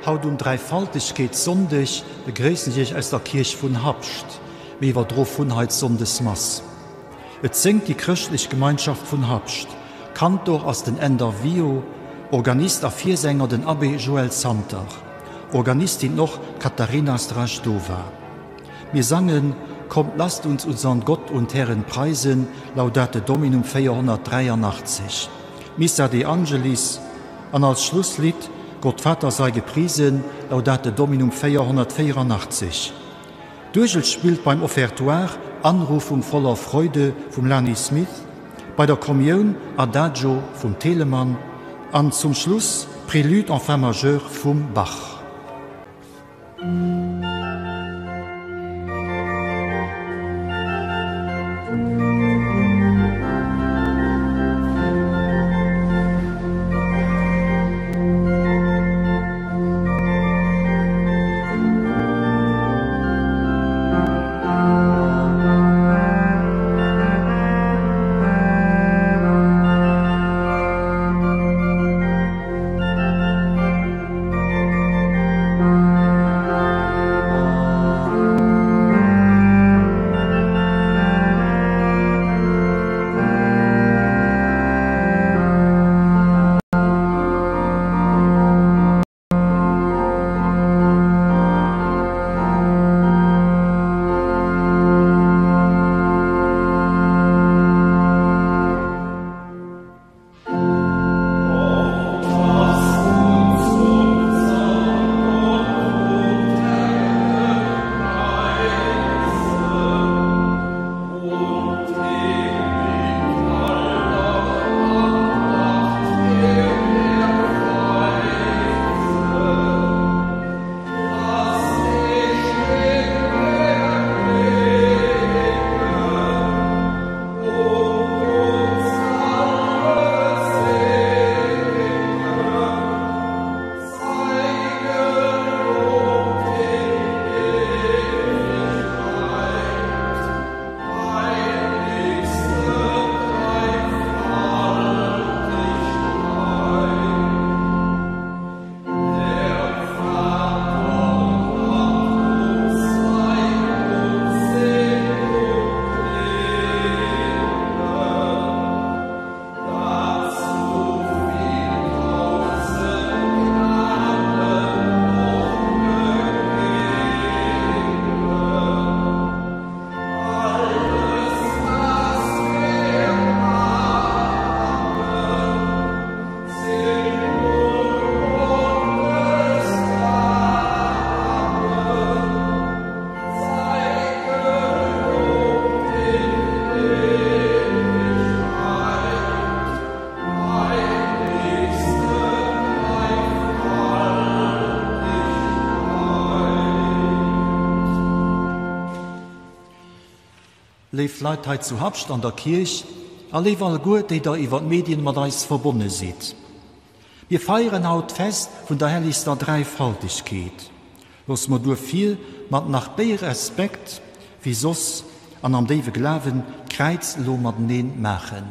Haut um Dräifaltegkeetssonndeg begréissen ech Iech aus der Kierch vun Habscht. Mir iwwerdro vun hei d'Sonndesmass. Et séngt déi Chrëschtlech Gemeinschaft vun Habscht. Kantor ass den Änder Wio, Organist a Virsänger den Abbé Joël Santer, Organistin och d'Katarina Strajdova. Mir sangen Kommt lasst uns unsern Gott und Herren preisen, Laudate Dominum 483, Missa de Angelis an als Schlusslidd Gott Vater sei gepriesen, Laudate Dominum 484. D'Uergel spillt beim Offertoire Anrufung voller Freude vum Lani Smith, bei der Kommioun Adagio vum Telemann an zum Schluss Prélude en fa majeur vum Bach. Léif Leit hei zu Habscht an der Kierch a léif alleguer, déi der iwwer d'Medien mat eis verbonne sidd. Mir feieren haut d'Fest vun der hellegster Dräifaltegkeet. Loosse mer duerfir mat nach méi Respekt wéi soss an am déiwe Glawen d'Kräiz elo mateneen maachen.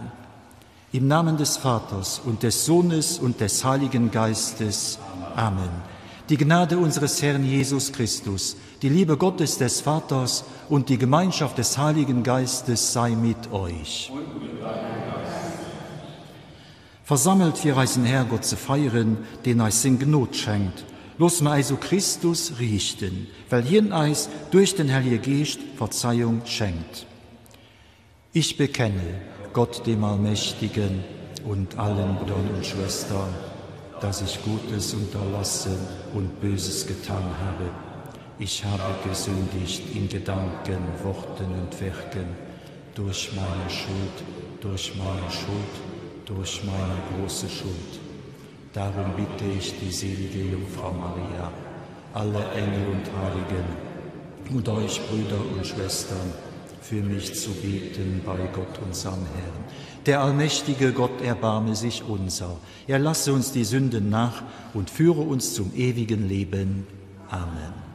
Im Namen des Vaters und des Sohnes und des Heiligen Geistes. Amen. Die Gnade unseres Herrn Jesus Christus, die Liebe Gottes des Vaters und die Gemeinschaft des Heiligen Geistes sei mit euch. Versammelt fir eisen Härgott ze feieren, deen eis seng Gnod schenkt, loosse mer äis u Christus riichten, well hien eis duerch den Hellege Geescht Verzeiung schenkt. Ich bekenne Gott dem Allmächtigen und allen Brüdern und Schwestern, dass ich Gutes unterlassen und Böses getan habe. Ich habe gesündigt in Gedanken, Worten und Werken, durch meine Schuld, durch meine Schuld, durch meine große Schuld. Darum bitte ich die selige Jungfrau Maria, alle Engel und Heiligen und euch Brüder und Schwestern, für mich zu beten bei Gott unserem Herrn. Der allmächtige Gott erbarme sich unser. Er lasse uns die Sünden nach und führe uns zum ewigen Leben. Amen.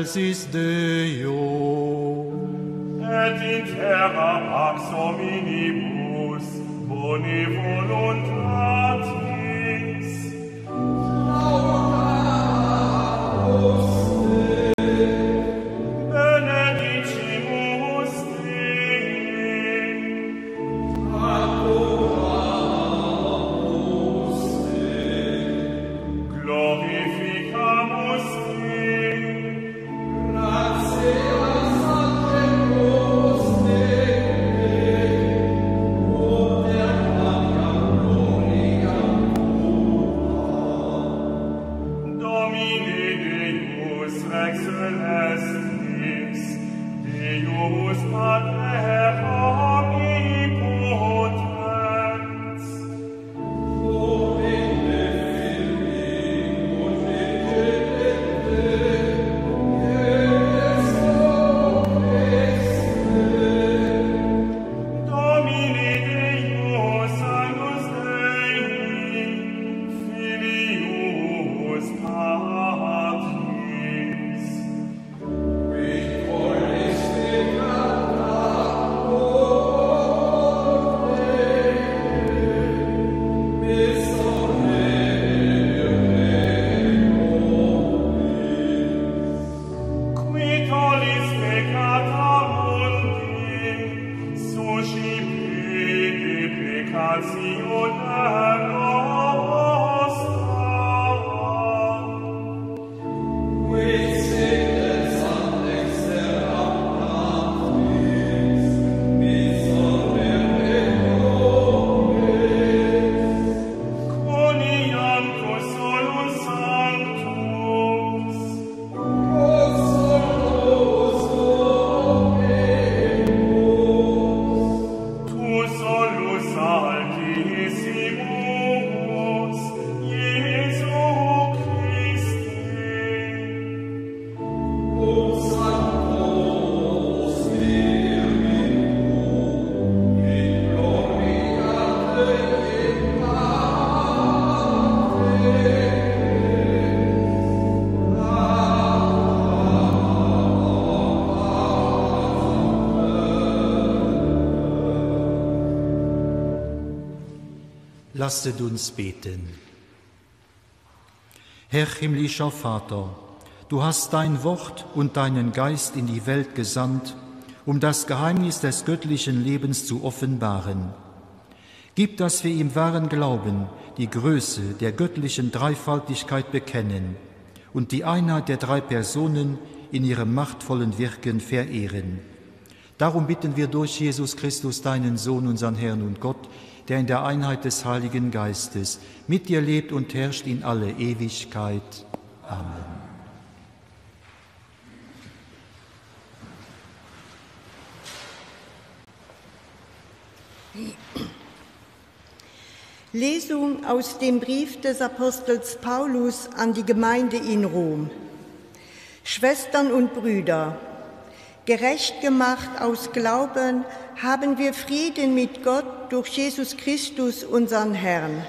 excelsis Deo. Et in terra pax hominibus, boni voluntatis. Laudamus te. Benedicimus te. Adoramus te. Glorificamus te. Gratias agemus te, uter quoniam gloriam tua. Domine Deus Rex Celestis, Deus Pater omnipotens. Domine Filii unigenite, Iesu Christe. Domine Deus Agnus Dei, Filius Patris. Qui tollisti grata morte, miserere nobis. Qui tollis peccata mundi, suscipe deprecationem nostra. Qui sedes ad dexteram Patris, miserere nobis. Quoniam tu solus sanctus, Consolus obemus. tu solus altissimus, Iesu Christe. Cum Sancto Spiritu, in gloria Dei Patris. Lasset uns beten. Herr himmlischer Vater, du hast dein Wort und deinen Geist in die Welt gesandt, um das Geheimnis des göttlichen Lebens zu offenbaren. Gib, dass wir im wahren Glauben die Größe der göttlichen Dreifaltigkeit bekennen und die Einheit der drei Personen in ihrem machtvollen Wirken verehren. Darum bitten wir durch Jesus Christus, deinen Sohn, unseren Herrn und Gott, der in der Einheit des Heiligen Geistes mit dir lebt und herrscht in alle Ewigkeit. Amen. Lesung aus dem Brief des Apostels Paulus an die Gemeinde in Rom. Schwestern und Brüder, gerecht gemacht aus Glauben haben wir Frieden mit Gott durch Jesus Christus, unseren Herrn.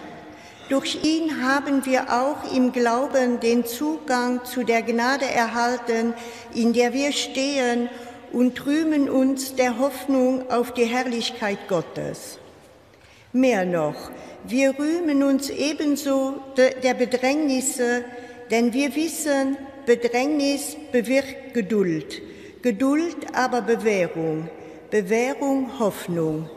Durch ihn haben wir auch im Glauben den Zugang zu der Gnade erhalten, in der wir stehen und rühmen uns der Hoffnung auf die Herrlichkeit Gottes. Mehr noch, wir rühmen uns ebenso der Bedrängnisse, denn wir wissen, Bedrängnis bewirkt Geduld, Geduld aber Bewährung, Bewährung Hoffnung.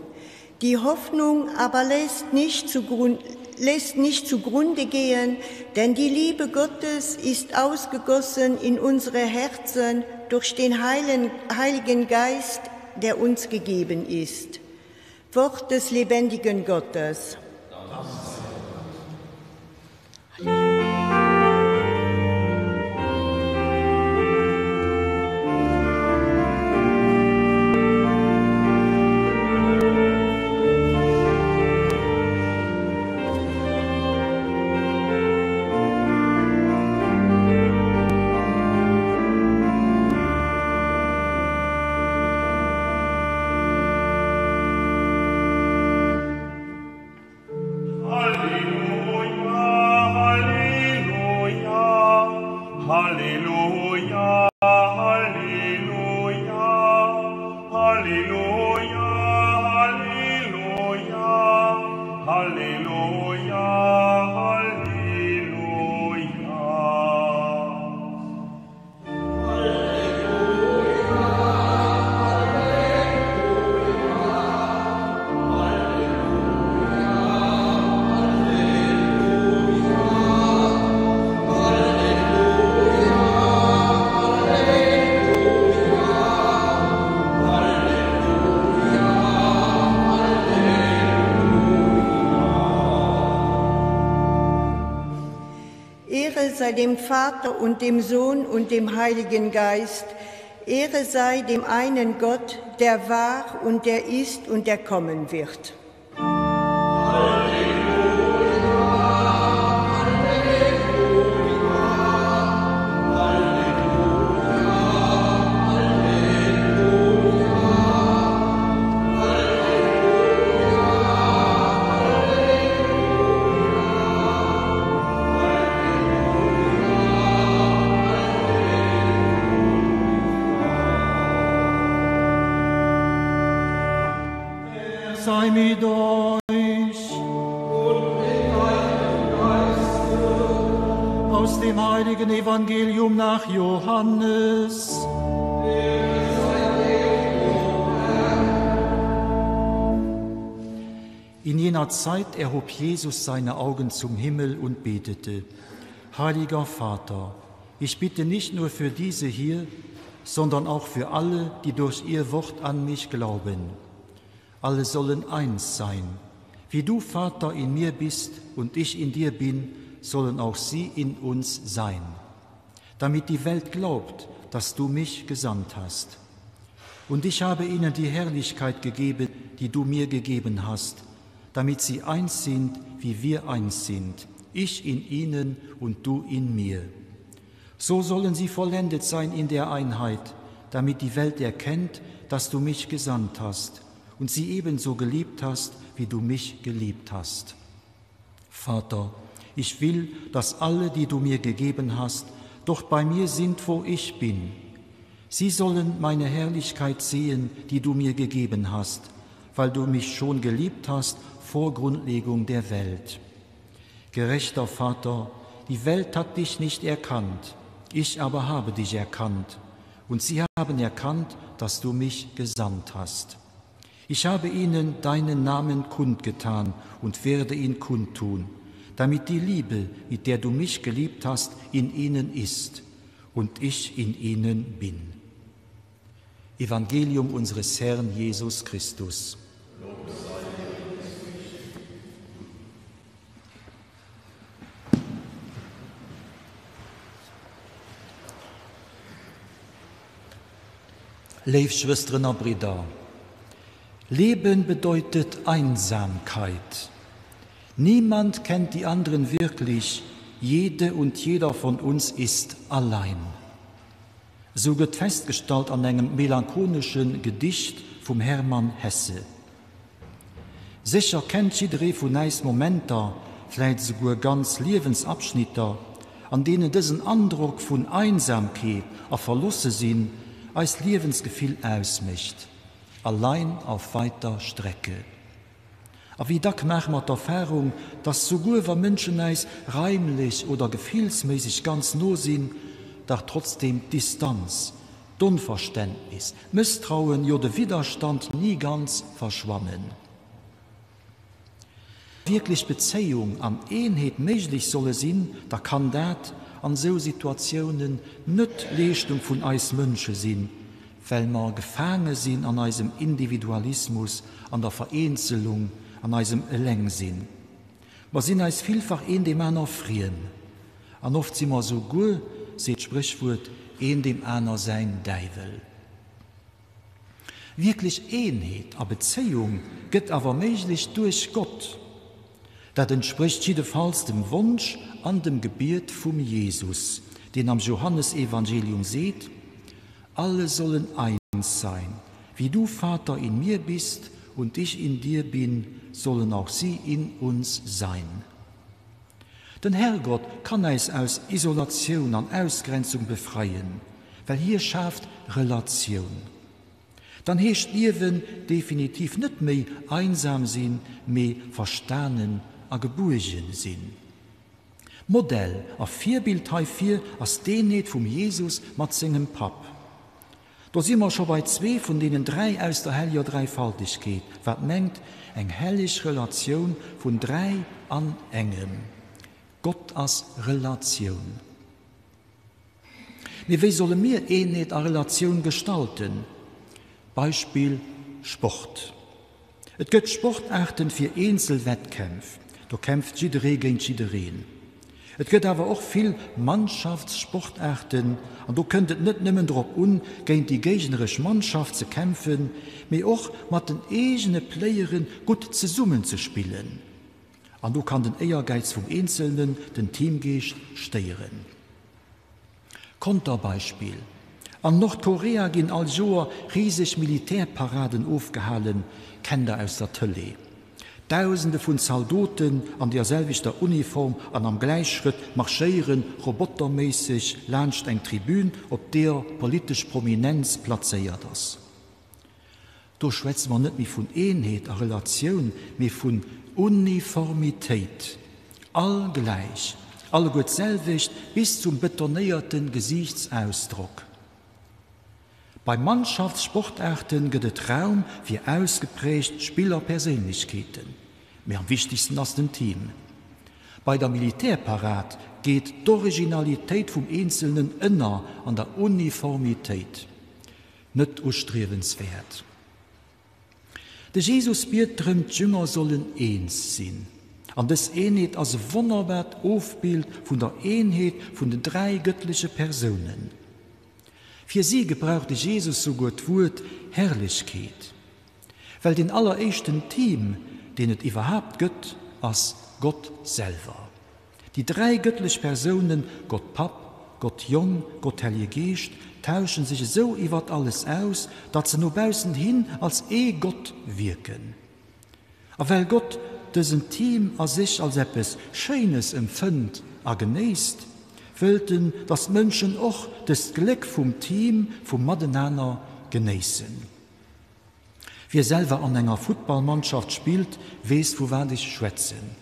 Die Hoffnung aber lässt nicht, zugrund, lässt nicht zugrunde gehen, denn die Liebe Gottes ist ausgegossen in unsere Herzen durch den Heilen, Heiligen Geist, der uns gegeben ist. Wort des lebendigen Gottes. Alleluia. sei dem Vater und dem Sohn und dem Heiligen Geist, Ehre sei dem einen Gott, der war und der ist und der kommen wird. Sei mit euch. Und mit deinem Geiste. Aus dem heiligen Evangelium nach Johannes. Ehre sei dir, o Herr. In jener Zeit erhob Jesus seine Augen zum Himmel und betete: Heiliger Vater, ich bitte nicht nur für diese hier, sondern auch für alle, die durch ihr Wort an mich glauben. Alle sollen eins sein. Wie du, Vater, in mir bist und ich in dir bin, sollen auch sie in uns sein, damit die Welt glaubt, dass du mich gesandt hast. Und ich habe ihnen die Herrlichkeit gegeben, die du mir gegeben hast, damit sie eins sind, wie wir eins sind, ich in ihnen und du in mir. So sollen sie vollendet sein in der Einheit, damit die Welt erkennt, dass du mich gesandt hast und sie ebenso geliebt hast, wie du mich geliebt hast. Vater, ich will, dass alle, die du mir gegeben hast, doch bei mir sind, wo ich bin. Sie sollen meine Herrlichkeit sehen, die du mir gegeben hast, weil du mich schon geliebt hast vor Grundlegung der Welt. Gerechter Vater, die Welt hat dich nicht erkannt, ich aber habe dich erkannt, und sie haben erkannt, dass du mich gesandt hast. Ich habe ihnen deinen Namen kundgetan und werde ihn kundtun, damit die Liebe, mit der du mich geliebt hast, in ihnen ist und ich in ihnen bin. Evangelium unseres Herrn Jesus Christus. Léif Schwësteren a Bridder, Leben bedeutet Einsamkeit. Niemand kennt die anderen wirklich, jede und jeder von uns ist allein. Esou gëtt festgestallt an engem melanchonesche Gedicht vum Hermann Hesse. Sécher kennt jidderee vun äis Momenter, vläit esouguer ganz Liewensabschnitter, an deenen dësen Androck vun Einsamkeet a Verlosse-Sinn eist Liewensgefill ausmécht, allein auf weiter Strecke. A wéi dack maache mer d'Erfarung, dass souguer wa Mënschen äis raimlech oder gefillsméisseg ganz no sinn, dach trotzdeem d'Distanz, d'Onverständnis, d'Mësstrauen, jo de Widderstand ni ganz verschwannen. Wierklech Bezéiung an Eenheet méiglech solle sinn, da kann dat an esou Situatiounen net Leeschtung vun eis Mënsche sinn, well mer gefaange sinn an eisem Individualismus, an der Vereenzelung, an eisem Elengsinn. Mer sinn eis villfach een deem aner friem. An oft si mer esouguer, seet d'Spréchwuert, een deem aner säin Däiwel. Wierklech Eenheet a Bezéiung gëtt awer méiglech duerch Gott. Dat entsprécht jiddefalls dem Wonsch an dem Gebiet vum Jesus, deen am Johannesevangelium seet, Alle sollen eins sein, wie du, Vater, in mir bist und ich in dir bin, sollen auch sie in uns sein. Den Herrgott kann äis aus Isolatioun an Ausgrenzung befreien, well hie schaaft Relatioun. Dann heescht Liewen definitiv net méi einsam sinn, mee verstanen a gebuergen sinn. Modell a Virbild heifir ass d'Eenheet vum Jesus mat sengem Papp. Do si mer scho bei zwee vun deenen dräi aus der helleger Dräifaltegkeet, wat mengt, eng helleg Relatioun vun dräi an engem. Gott ass Relatioun. Mee wéi solle mir Eenheet a Relatioun gestalten? Beispill Sport. Et gëtt Sportaarten fir eenzel Wettkämpf, do kämpft jidderee géint jiddereen. Et gëtt awer och vill Mannschaftssportaarten an do kënnt et net nëmmen drop un, géint déi géigneresch Mannschaft ze kämpfen, mee och mat den eegene Playere gutt zesummen ze spillen. An do kann den Éiergäiz vum Eenzelnen den Teamgeescht stéieren. Konterbeispill, An Nordkorea ginn all Joer riseg Militärparaden ofgehalen, kennt der aus der Tëlee. Dausende vun Zaldoten an deer selwechter Uniform an am Gläichschrëtt marschéiere roboterméisseg laanscht eng Tribün, op deer politesch Prominenz plazéiert ass. Do schwätze mer net méi vun Eenheet a Relatioun, mee vun Uniformitéit. All gläich, alleguer d'selwecht bis zum betonéierte Gesiichtsausdrock. Bei Mannschaftssportaarte gëtt et Raum fir ausgeprägt Spillerperséinlechkeeten, mee am wichtegsten ass den Team. Bei der Militärparad geet d'Originalitéit vum Eenzelnen ënner an der Uniformitéit. Net ustriewenswäert. De Jesus biet drëm, d'Jünger sollen eens sinn. An dës Eenheet ass e wonnerbart Ofbild vun der Eenheet vun den 3 gëttleche Persounen. Fir si gebraucht de Jesus souguer d'Wuert Herrlechkeet. Well deen alleréischten Team, deen et iwwerhaapt gëtt, ass Gott selwer. Déi 3 gëttlech Persounen, Gott Papp, Gott Jong, Gott Hellige Geescht, tauschen sech esou iwwert alles aus, datt se no baussen hin als ee Gott wierken. A well Gott dësen Team a sech als eppes Schéines empfënnt a genéisst, wëllt en, datt d'Mënschen och dëst Gléck vum Team, vum Matenaner genéissen. Wie selwer an enger Futtballmannschaft spillt, weess vu wat ech schwätzen.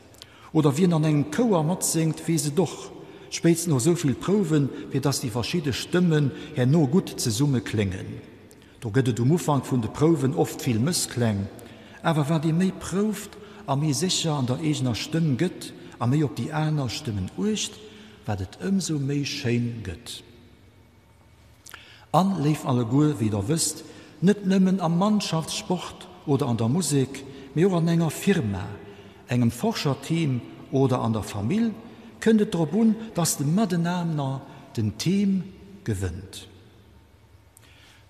Oder wien an engem Chouer matséngt, weess et och, spéitstens no esou vill Prouwen, fir dass déi verschidde Stëmmen herno gutt zesumme kléngen. Do gëtt et um Ufank vun de Prouwen oft vill Mësskläng, awer wat ee méi prouft a méi sécher an der eegener Stëmm gëtt a méi op déi aner Stëmmen uecht, wat et ëmsou méi schéin gëtt. An, léif alleguer, wéi der wësst, net nëmmen am Mannschaftssport oder an der Musek, mee och an enger Firma, engem Forscherteam oder an der Famill kënnt et drop un, dass de Matenaner den Team gewënnt.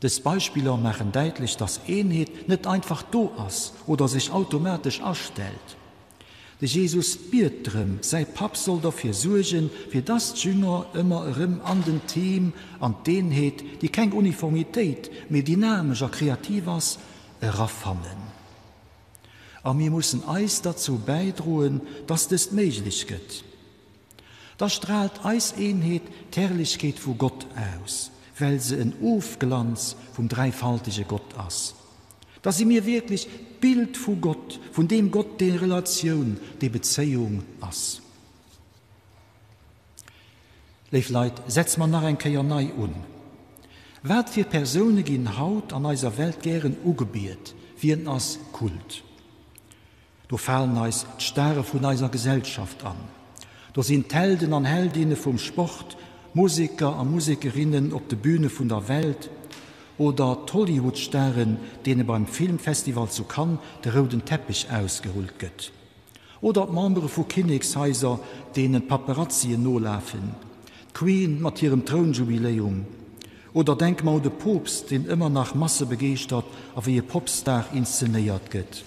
Dës Beispiller maachen däitlech, dass Eenheet net einfach do ass oder sech automatesch astellt. De Jesus biet drëm, säi Papp soll derfir suergen, fir dass d'Jünger ëmmer erëm an den Team, an d'Eenheet, déi keng Uniformitéit, mee dynamesch a kreativ ass, erafannen. A mir mussen eis derzou bäidroen, dass dëst méiglech gëtt. Da straalt eis Eenheet d'Herrlechkeet vu Gott aus, well se en Ofglanz vum dräifaltege Gott ass. Da si mir wierklech d'Bild vu Gott, vun deem Gott, dee Relatioun, dee Bezéiung ass. Léif Leit, setze mer nach eng Kéier nei un. Wat fir Persoune ginn haut an eiser Welt gären ugebiet? Wien ass Kult? Do falen eis d'Stare vun eiser Gesellschaft an. Do sinn d'Helden an Heldinne vum Sport, Museker a Musekerinnen op de Büne vun der Welt oder d'Hollywood-Staren, deene beim Filmfestival zu Cannes de rouden Teppech ausgerullt gëtt. Oder d'Membere vu Kinnekshaiser, deenen d'Paperazzien nolafen, d'Queen mat hirem Trounjubiläum. Oder denke mer un de Poopst, deen ëmmer nach Masse begeeschtert a wéi e Popstar inszenéiert gëtt.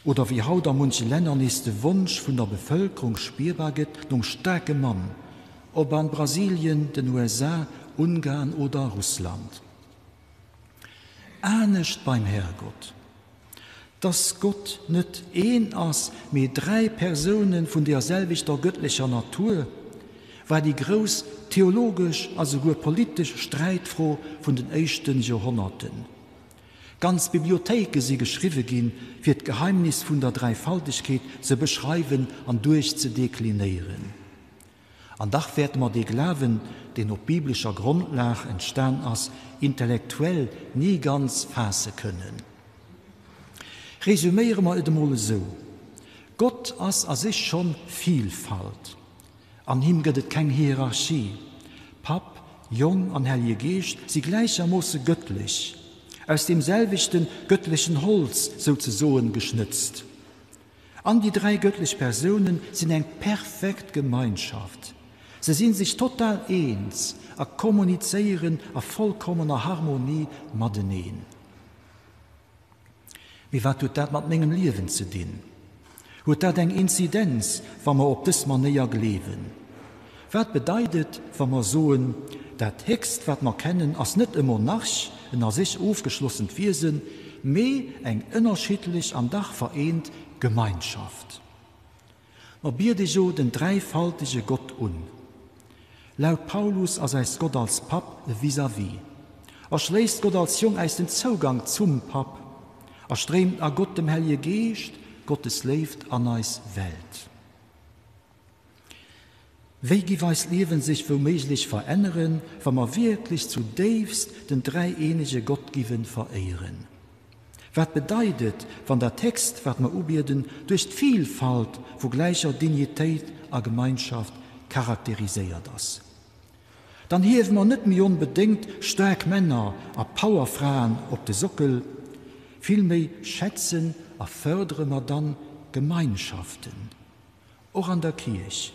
Oder wéi haut a munche Länner nees de Wonsch vun der Bevëlkerung spierbar gëtt nom staarke Mann, ob an Brasilien, den USA, Ungarn oder Russland. Anescht beim Herrgott. Dass Gott net een ass, mee 3 Persoune vun deer selwechter gëttlecher Natur, war déi grouss theologesch a souguer politesch Sträitfro vun den éischte Joerhonnerten. Ganz Bibliothéike si geschriwwe ginn, fir d'Geheimnis vun der Dräifaltegkeet ze beschreiwen an duerchzedeklinéieren. An dach wäerte mer dee Glawen, deen op biblescher Grondlag entstan ass, intellektuell ni ganz faasse kënnen. Resuméiere mer et emol esou, Gott ass a sech schonn Vielfalt. An him gëtt et keng Hierarchie. Papp, Jong an Hellje Geescht si gläichermoosse gëttlech, aus deem selwechte gëttlechen Holz souzesoen geschnëtzt. An déi 3 gëttlech Persounen sinn eng perfekt Gemeinschaft. Se sinn sech total eens a kommunizéieren a vollkommener Harmonie mateneen. Mee wat huet dat mat mengem Liewen ze dinn? Huet dat eng Inzidenz, wa mer op dës Manéier gleewen? Wat bedeit et, wa mer soen, dat Héchst, wat mer kennen, ass net e Monarch, en a sech ofgeschlossent Wiesen, mee eng ënnerschiddlech an dach vereent Gemeinschaft? Mer biede jo den dräifaltege Gott un. Laut Paulus ass eis Gott als Papp e Vis-à-vis. Erschléisst Gott als Jong äis den Zougang zum Papp a stréimt a Gott dem Hellje Geescht Gottes Léift an eis Welt. Wéi giff eist Liewen sech wouméiglech veränneren, wa mer wierklech zu déifst den dräieenege Gott giffen veréieren? Wat bedeit et, wann dat Héchst, wat mer ubieden, duerch d'Vilfalt vu gläicher Dignitéit a Gemeinschaft charakteriséiert ass? Dann hiewe mer net méi onbedéngt staark Männer a Powerfraen op de Sockel, villméi schätzen a fërdere mer dann Gemeinschaften, och an der Kierch.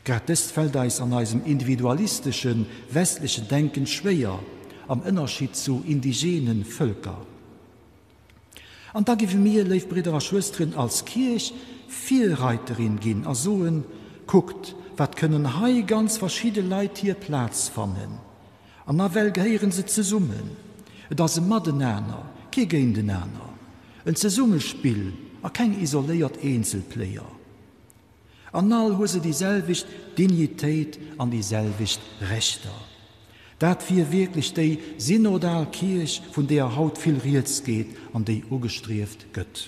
Grad dëst fält eis an eisem individualisteschen, westlechen Denken schwéier, am Ënnerscheed zu indigenen Vëlker. An da géife mir, léif Bridder a Schwësteren, als Kierch Virreiterin ginn a soen, Kuckt, wat kënnen hei ganz verschidde Leit hir Plaz fannen, an nawell gehéiere se zesummen. Et ass e Matenaner, kee Géintenaner, en Zesummespill a keng isoléiert Eenzelplayer. An all hu se déi selwecht Dignitéit an déi selwecht Rechter. Dat wier wierklech déi synodal Kierch, vun deeër haut vill rieds geet an déi ugestrieft gëtt.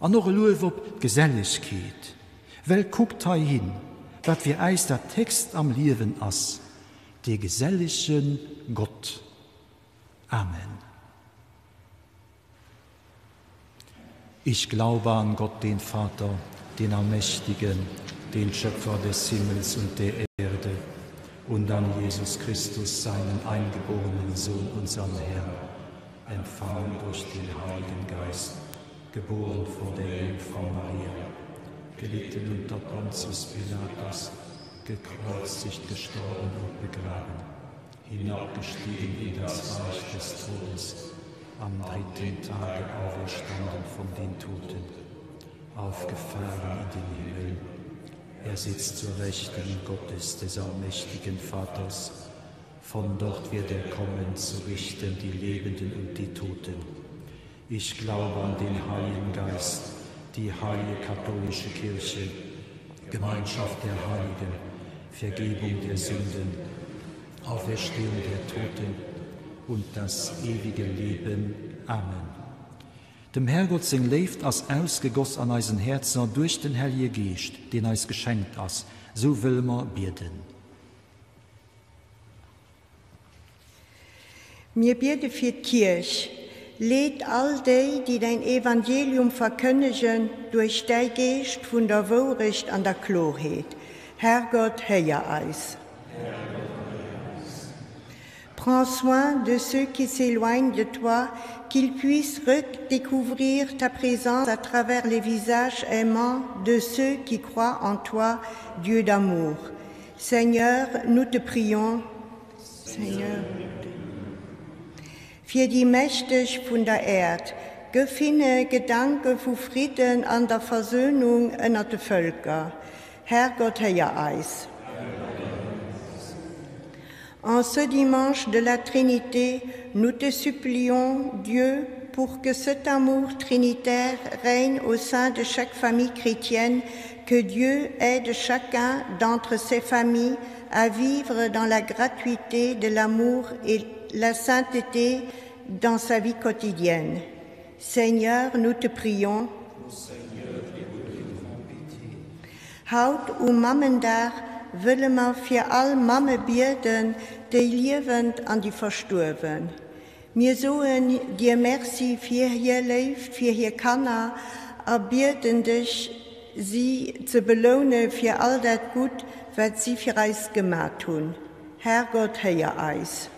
An och e Luef op d'Gesellegkeet, well kuckt heihin, wat fir äis dat Héchst am Liewen ass, dee gesellege Gott. Amen. Ich glaube an Gott, den Vater, den Allmächtigen, den Schöpfer des Himmels und der Erde, und an Jesus Christus, seinen eingeborenen Sohn, unseren Herrn, empfangen durch den Heiligen Geist, geboren von der Jungfrau Maria, gelitten unter Pontius Pilatus, gekreuzigt, gestorben und begraben, hinabgestiegen in das Reich des Todes, am dritten Tage auferstanden von den Toten, aufgefahren in den Himmel. Er sitzt zur Rechten Gottes des allmächtigen Vaters. Von dort wird er kommen, zu richten die Lebenden und die Toten. Ich glaube an den Heiligen Geist, die heilige katholische Kirche, Gemeinschaft der Heiligen, Vergebung der Sünden, Auferstehung der Toten und das ewige Leben. Amen. Dem Herrgott seng Léift ass ausgegoss an eisen Häerzer duerch den Hellje Geescht, deen eis geschenkt ass, sou wëlle mer bieden. Mir biede fir d'Kierch. Leet all déi, déi däin Evangelium verkënnegen, duerch däi Geescht vun der Wourecht an der Klorheet. Herrgott, héier eis. Prends soin de ceux qui s'éloignent de toi, qu'ils puissent redécouvrir ta présence à travers les visages aimants de ceux qui croient en toi, Dieu d'amour. Seigneur, nous te prions. Seigneur, Fir déi Mächteg vun der Äerd, gëff hinne Gedanke vu Fridden an der Versönung ënner de Vëlker. Herrgott, héier eis. En ce dimanche de la Trinité, nous te supplions, Dieu, pour que cet amour trinitaire règne au sein de chaque famille chrétienne, que Dieu aide chacun d'entre ses familles à vivre dans la gratuité de l'amour et la sainteté dans sa vie quotidienne. Seigneur, nous te prions. Haut um Mammendag wëlle mer fir all Mamme bieden, déi liewend an déi verstuerwen. Mir soen dir Merci fir hir Léift fir hir Kanner a bieden dech, si ze beloune fir all dat Gutt, wat si fir eis gemat hunn. Herrgott, héier eis.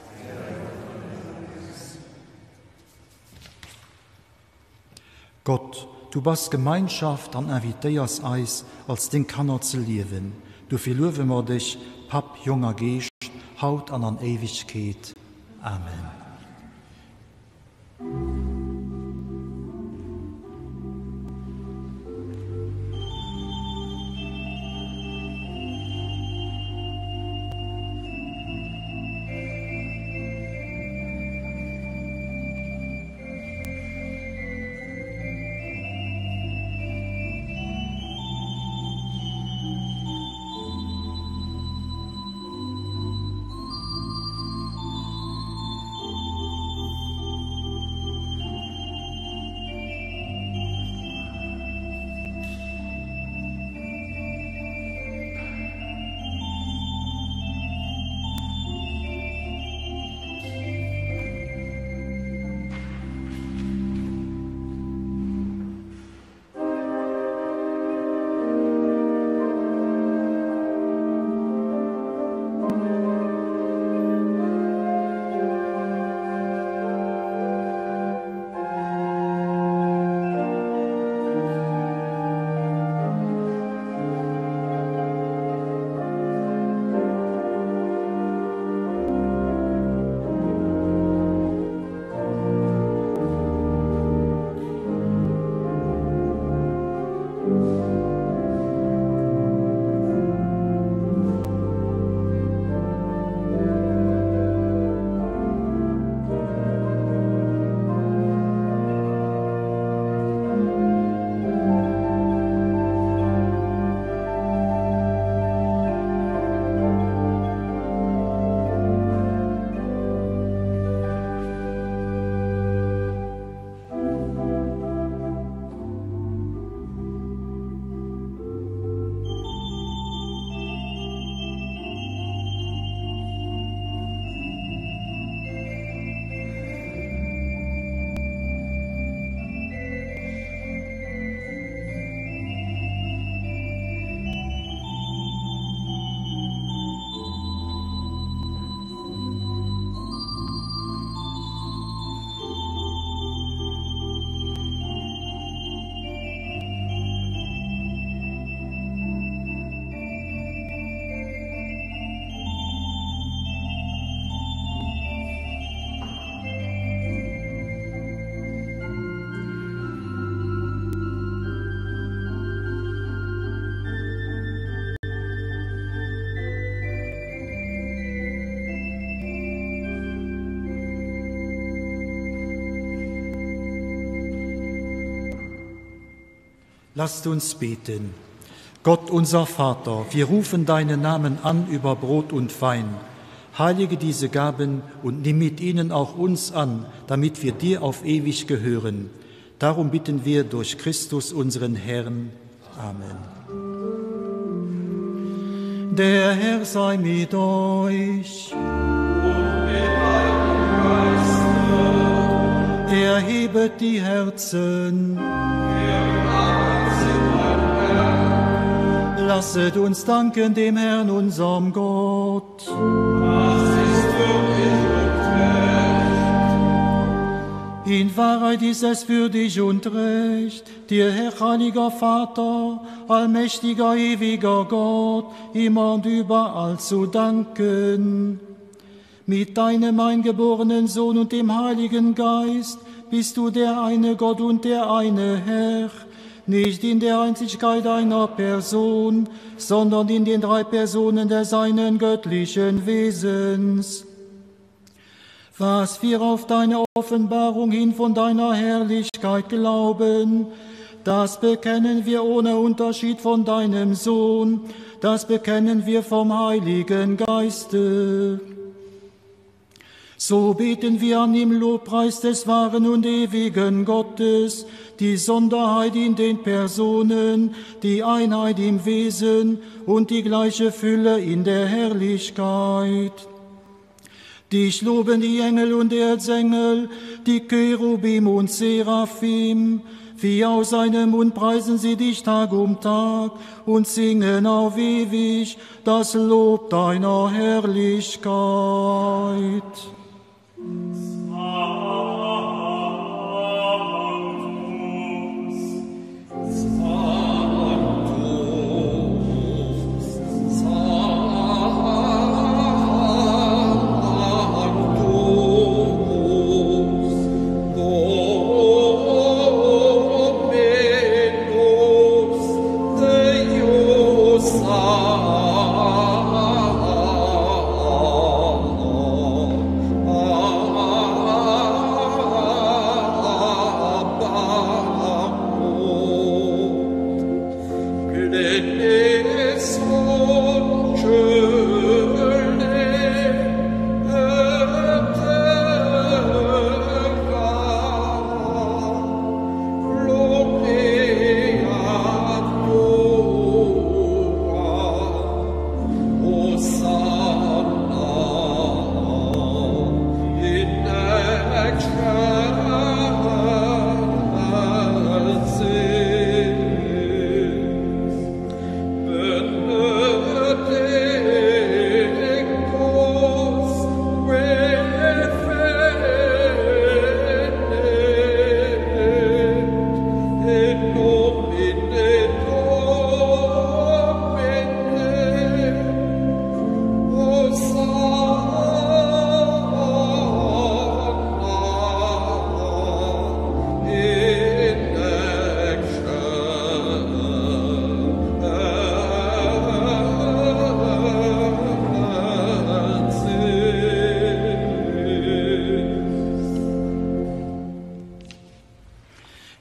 Gott, Du bass Gemeinschaft an invitéiers eis, als deng Kanner ze liewen. Dofir luewe mer dech, Papp, Jong a Geescht, haut an an Éiwegkeet. Amen. Lasst uns beten. Gott unser Vater, wir rufen deinen Namen an über Brot und Wein. Heilige diese Gaben und nimm mit ihnen auch uns an, damit wir dir auf ewig gehören. Darum bitten wir durch Christus unseren Herrn. Amen. Der Herr sei mit euch. Und mit deinem Geiste. Erhebet die Herzen. Lasset uns danken dem Herrn, unserem Gott. Das ist würdig und recht. In Wahrheit ist es würdig und recht, dir, Herr heiliger Vater, allmächtiger, ewiger Gott, immer und überall zu danken. Mit deinem eingeborenen Sohn und dem Heiligen Geist bist du der eine Gott und der eine Herr, nicht in der Einzigkeit einer Person, sondern in den drei Personen des einen göttlichen Wesens. Was wir auf deine Offenbarung hin von deiner Herrlichkeit glauben, das bekennen wir ohne Unterschied von deinem Sohn, das bekennen wir vom Heiligen Geiste. So beten wir an im Lobpreis des wahren und ewigen Gottes, die Sonderheit in den Personen, die Einheit im Wesen und die gleiche Fülle in der Herrlichkeit. Dich loben die Engel und Erzengel, die Cherubim und Seraphim, wie aus seinem Mund preisen sie dich Tag um Tag und singen auf ewig das Lob deiner Herrlichkeit. Sanctus.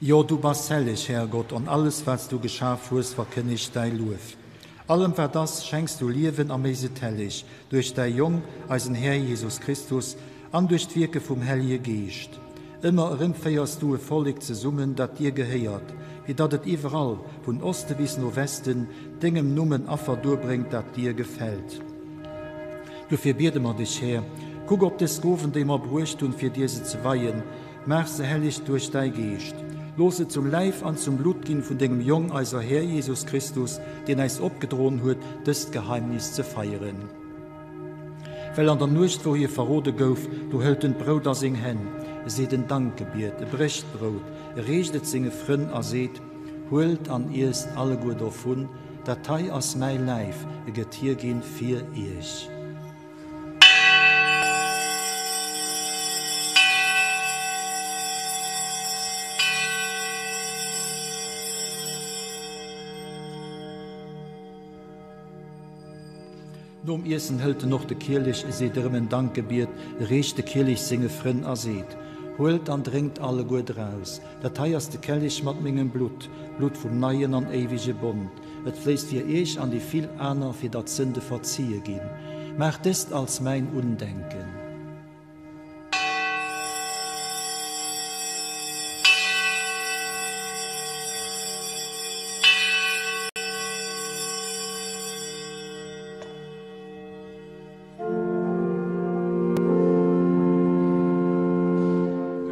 Jo, du bass helleg, Härgott, an alles, wat s du geschaf hues, verkënnegt däi Luef. Allem, wat ass, schenks du Liewen a méchs et helleg, duerch däi Jong, eisen Här Jesus Christus, an duerch d'Wierke vum Hellege Geescht. Ëmmer erëm féiers du e Vollek zesummen, dat dir gehéiert, fir datt et iwwerall, vun Oste bis no Westen, dengem Numm en Affer duerbréngt, dat dir gefält. Dofir biede mer dech, Här, kuck op dës Gowen, déi mer bruecht hunn, fir dir se ze weien, Maach se helleg duerch däi Geescht. Looss se zum Läif an zum Blutt ginn vun dengem Jong, eiser Här Jesus Christus, deen äis opgedroen huet, dëst Geheimnis ze feieren. Well an der Nuecht, wou hie verrode gouf, do hëlt en d'Brout a seng Hänn, e seet en Dankgebiet, e brécht d'Brout, e reecht et senge Frënn a seet, Huelt an iesst alleguer dovun, dat hei ass mäi Läif, e gëtt hierginn fir iech. Nom Iessen hëlt en och de Kielech, e seet erëm en Dankgebiet, e reecht de Kielech senge Frënn a seet, Huelt an drénkt alleguer draus, dat hei ass de Kellich mat mengem Blutt, d'Blutt vum neien an éiwege Bond. Et fléisst fir iech an déi vill aner, fir datt d'Sënde verzie ginn. Maacht dëst als mäin Undenken.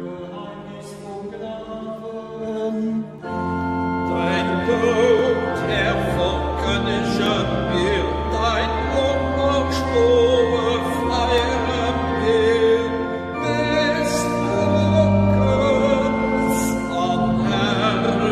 Geheimnis vum Glawen. Däin Doud, Här, verkënnege mir, däin Operstoe feiere mir, bis du kënns an Herrlechkeet.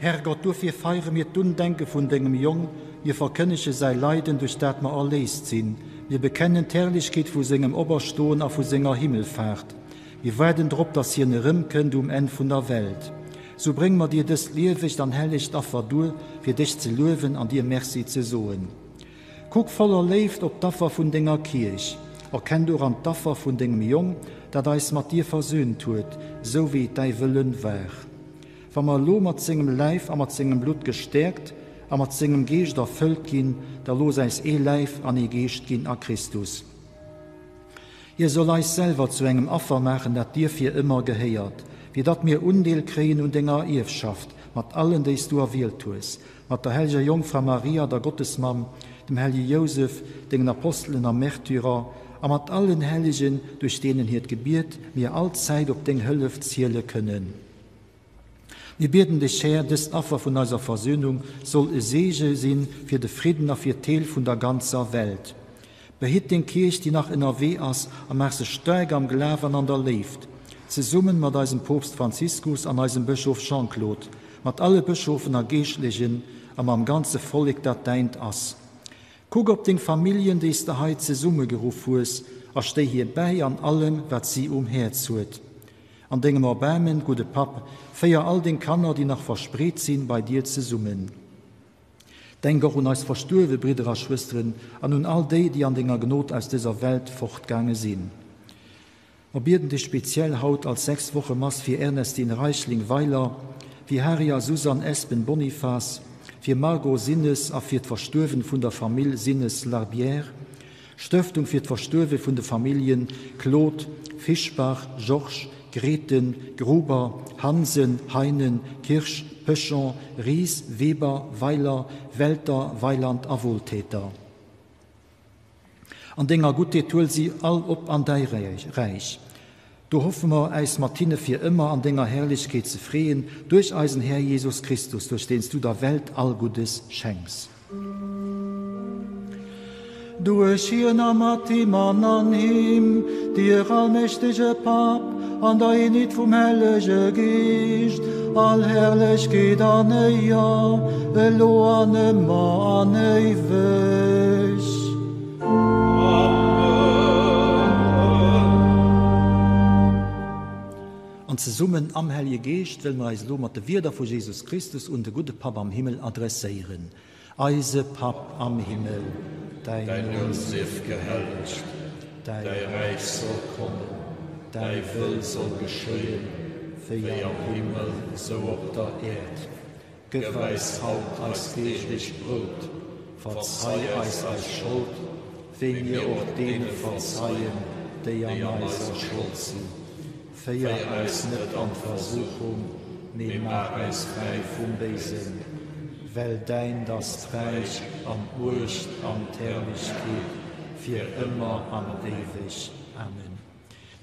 Herrgott, duerfir feiere mir d'Undenke vun dengem Jong, mir verkënnege säi Leiden, duerch dat mer erléist sinn, mir bekennen d'Herrlechkeet vu sengem Operstoen a vu senger Himmelfaart. Mir waarden drop, datt hien erëmkënnt um Enn vun der Welt. Sou brénge mer dir dëst liewegt an hellegt Affer duer, fir dech ze luewen an dir Merci ze soen. Kuck voller Léift op d'Affer vun denger Kierch. Erkenn doran d'Affer vun dengem Jong, dat eis mat dir versöhnt huet, sou wéi et däi Wëllen war. Wa mer elo mat sengem Läif a mat sengem Blutt gestäerkt a mat sengem Geescht erfëllt ginn, da looss äis ee Läif an ee Geescht ginn a Christus. Hie soll eis selwer zu engem Affer maachen, dat dir fir ëmmer gehéiert, fir datt mir Undeel kréien un denger Ierfschaft mat allen, déi s du erwielt hues, mat der helleger Jongfra Maria, der Gottesmamm, dem hellege Jousef, dengen Apostelen a Märtyrer a mat allen Hellegen, duerch deenen hiert Gebiet mir allzäit op deng Hëllef ziele kënnen. Mir bieden dech, Här, dëst Affer vun eiser Versöhnung soll e Seege sinn fir de Fridden a fir d'Heel vun der ganzer Welt. Behitt deng Kierch, déi nach ënnerwee ass, a maach se staark am Glaf an an der Léift, zesummen mat eisem Poopst Franziskus an eisem Bëschof Jean-Claude, mat alle Bëschofen a Geeschtlechen a mam ganze Vollek, dat däint ass. Kuck op deng Familljen, déi s de hei zesummegeruff hues, a stéi hir bäi an allem, wat si um Häerz huet. An dengem Erbaarmen, gudde Papp, féier all deng Kanner, déi nach verspreet sinn, bei dir zesummen. Denk och un eis verstuerwe Bridder a Schwësteren an un all déi, déi an denger Gnod aus dëser Welt fortgaange sinn. Mer bieden dech speziell haut als Sechswochemass fir Ernestine Reichling-Weiler, fir Hari a Susanne Espen-Bonifas, fir Margot Sinnes a fir d'Verstuerwen vun der Famill Sinnes-Larbière, Stëftung fir d'Verstuerwe vun de Familljen Claude, Fischbach, Georges, Grethen, Gruber, Hansen, Heinen, Kirsch, Pechon, Ries, Weber, Weiler, Welter, Weiland a Wohltäter. An denger Guttheet huel si all op an däi Räich. Do hoffe mer, äis mat hinne fir ëmmer an denger Herrlechkeet ze freeën, duerch eisen Här Jesus Christus, duerch deen s du der Welt all Guddes schenks. Duerch hien a mat him an an him, dir allmächtege Papp, an der Eenheet vum Hellege Geescht, all Herrlechkeet an Éier, elo an ëmmer an éiweg. An zesummen am Hellege Geescht wëlle mer eis elo mat de Wierder vu Jesus Christus un de gudde Papp am Himmel adresséieren, Eise Papp am Himmel, däin Numm sief gehellegt, däi Räich soll kommen. Däi Wëll soll geschéien, wéi am Himmel, sou op der Äerd. Gëff eis haut eist deeglecht Brout. Verzei eis eis Schold, wéi mir och deene verzeien, déi an eiser Schold sinn. Féier eis net an d'Versuchung, mee maach eis fräi vum Béisen. Well däint ass d'Räich an d'Muecht an d'Herrlechkeet fir ëmmer an éiweg. Amen.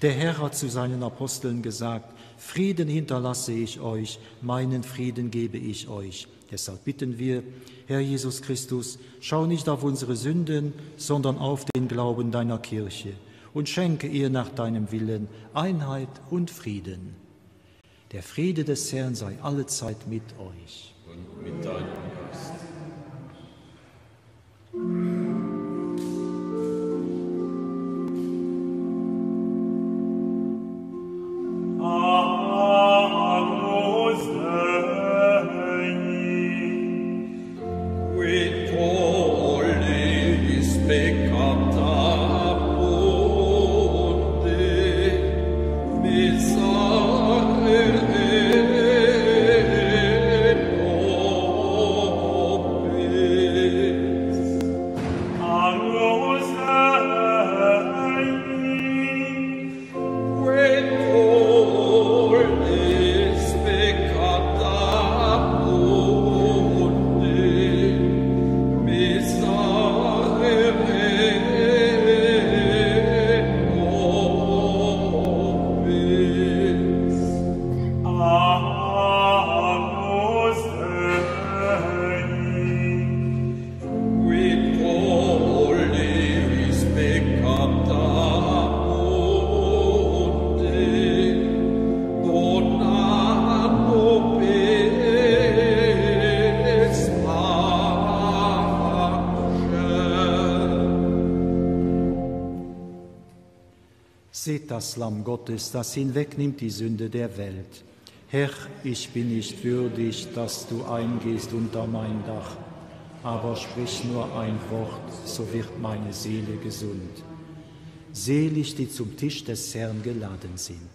Der Herr hat zu seinen Aposteln gesagt: Frieden hinterlasse ich euch, meinen Frieden gebe ich euch. Deshalb bitten wir, Herr Jesus Christus, schau nicht auf unsere Sünden, sondern auf den Glauben deiner Kirche und schenke ihr nach deinem Willen Einheit und Frieden. Der Friede des Herrn sei allezeit mit euch. Und mit deinem Geist. Qui tollis peccata mundi, miserere nobis. Agnus Dei. Qui tollis peccata mundi, miserere nobis. Agnus Dei. Qui tollis peccata mundi, dona nobis pacem. Seht das Lamm Gottes, das hinwegnimmt die Sünde der Welt. Herr, ich bin nicht würdig, dass du eingehst unter mein Dach, aber sprich nur ein Wort, so wird meine Seele gesund. Selig, die zum Tisch des Herrn geladen sind.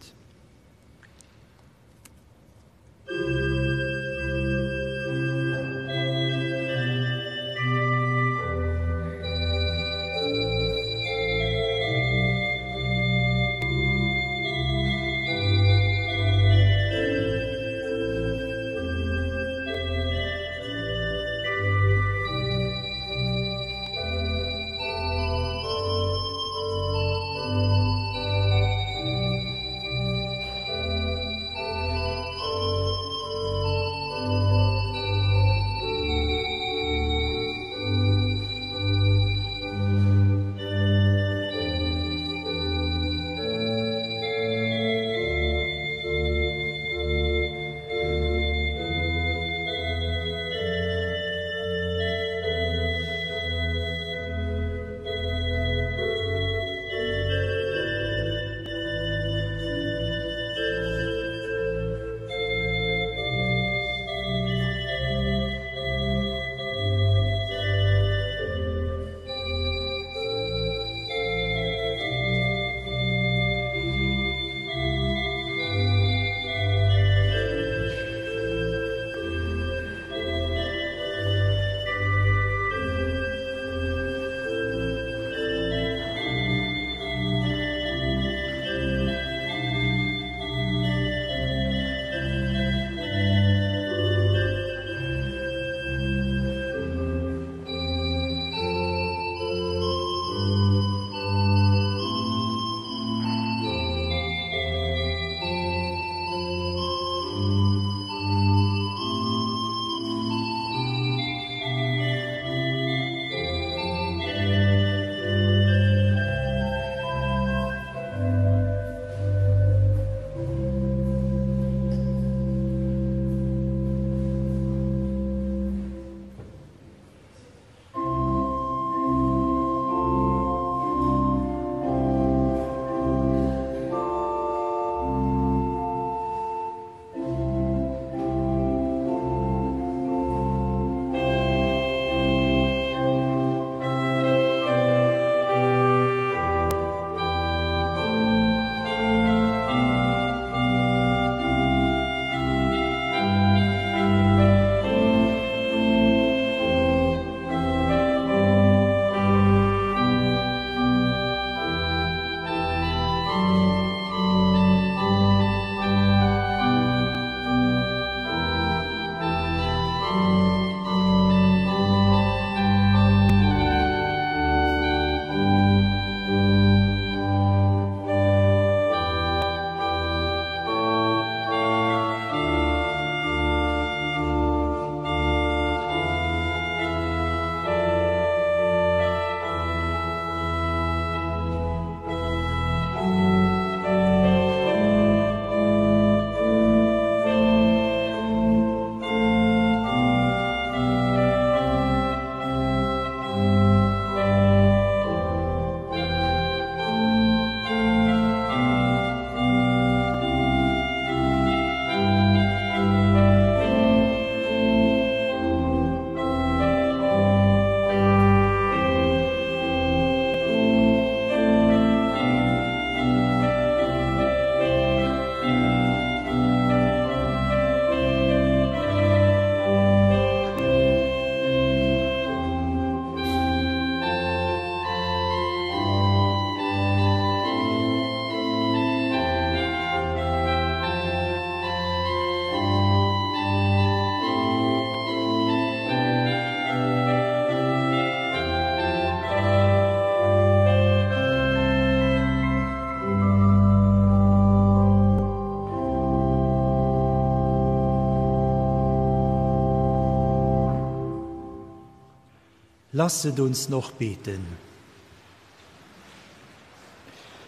Lasset uns noch beten.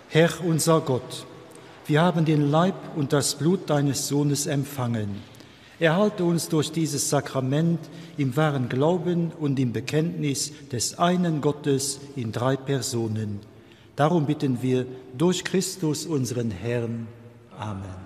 Herr unser Gott, wir haben den Leib und das Blut deines Sohnes empfangen. Erhalte uns durch dieses Sakrament im wahren Glauben und im Bekenntnis des einen Gottes in drei Personen. Darum bitten wir durch Christus unseren Herrn. Amen.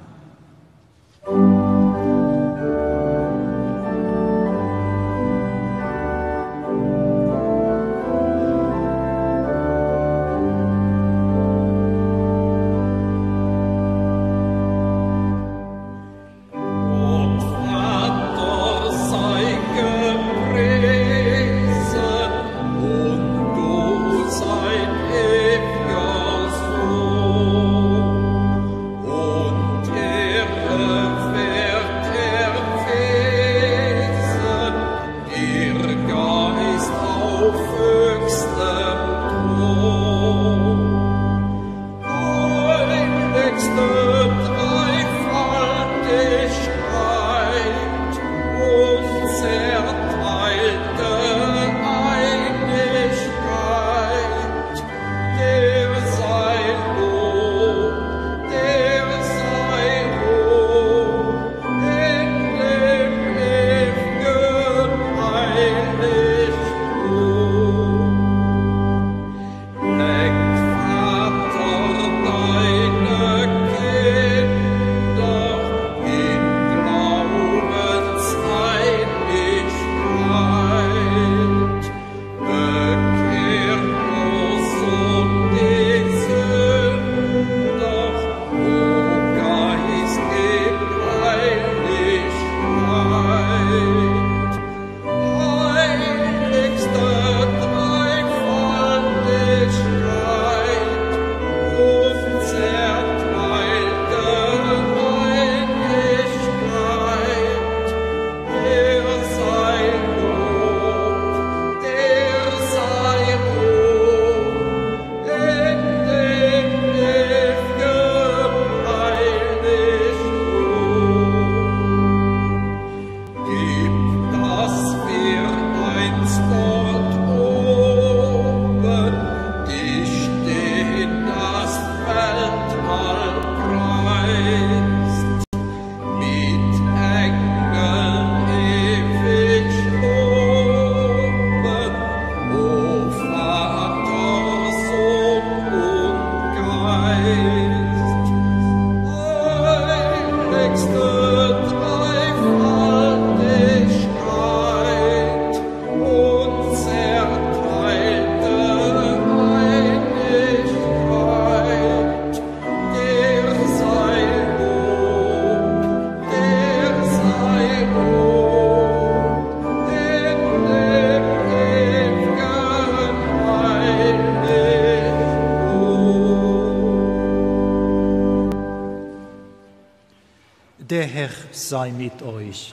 Der Herr sei mit euch.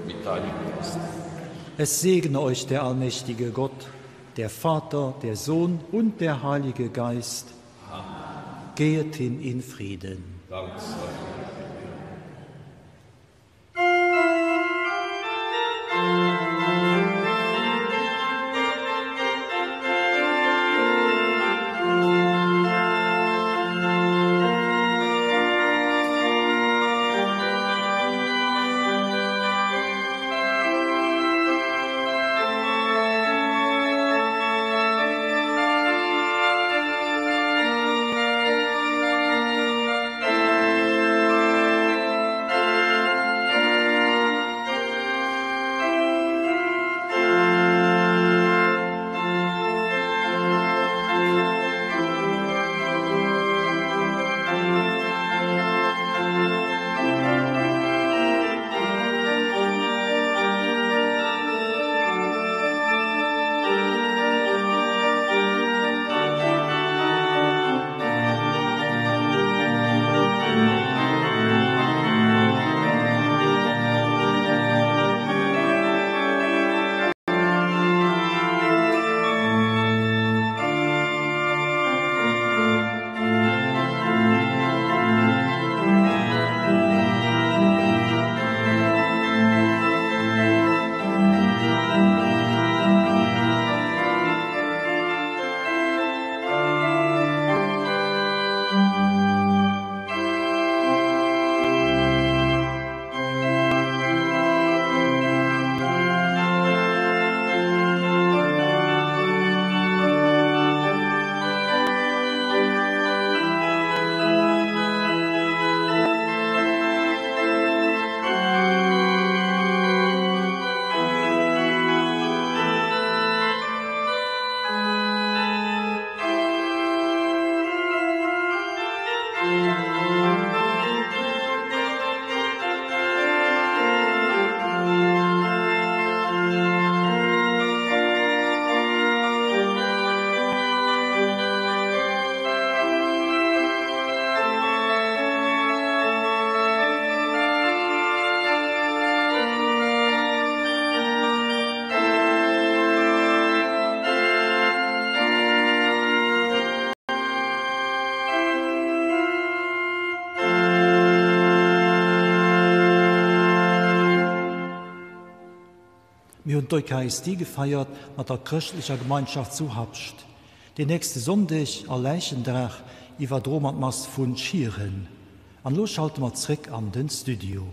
Mit deinem Geist. Es segne euch der allmächtige Gott, der Vater, der Sohn und der Heilige Geist. Amen. Gehet hin in Frieden. Dank sei Gott. Mir hunn d'Eucharistie gefeiert mat der chrëschtlecher Gemeinschaft zu Habscht. Deen nächste Sonndeg, Allerhellgendag, iwwerdroe mer d'Mass vu Schieren. An elo schalte mer zréck an den Studio.